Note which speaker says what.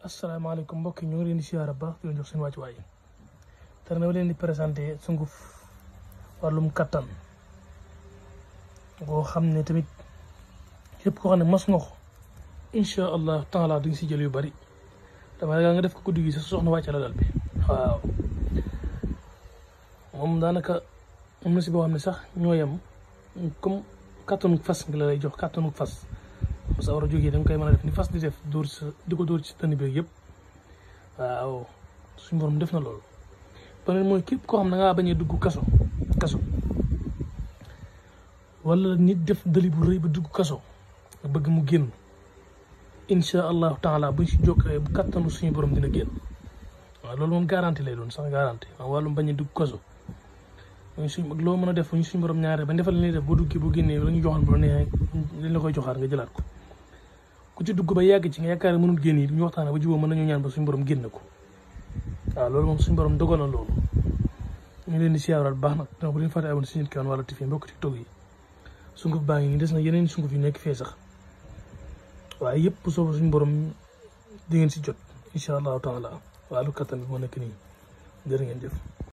Speaker 1: asalaamaaleykum mbokk yi ñu ngi leen di siyaara baax di leen jox seen wàccuwaay te na leen di présenté sunguf wàllum kattan boo xam ne tamit képp koo xam ne mas nga ko incha allah taala di nga si jël yu bari dama ragal nga def ko guddi gi sa soxna wàcce la dal bi waaw moom daanaka am na si boo xam ne sax ñoo yem comme kattanu fas nga la lay jox kattanu fas sa war a jógee da nga koy mën a def ni fas di def dóor sa di ko dóor ci tënn bi yëpp waaw suñu borom def na loolu. beneen mooy képp koo xam ne da ngaa bañ a dugg kaso wala nit def dali bu rëy ba dugg kaso nga bëgg mu génn incha allahu taala buñ si jokkee bu kattanu suñu borom dina génn waaw loolu moom garanti lay doon sax garanti waaw wàllum bañ a dugg kaso suñ loo mën a def ñu suñu borom ñaareel ba defal li ñuy def boo duggee bu génnee la ñu joxoon bu la neexee dañ la koy joxaat nga jëlaat ko. ku ci dugg ba yàgg ci nga yaakaar mënul génn yi ñu waxtaan ba jubóo mën nañu ñaan ba suñu borom génn ko waaw loolu moom suñu borom dogal na loolu ñu leen di siyaaral baax nag donc bu leen fàtte abonné si Sen Tivaouane wala TV mbokk TikTok yi sunguf baa ngi nii des na yeneen sunguf yu nekk fee sax waaye yëpp soobu suñu borom di ngeen si jot incha allahu taala wàllu kattan bi moo nekk nii jërë ngeen jëf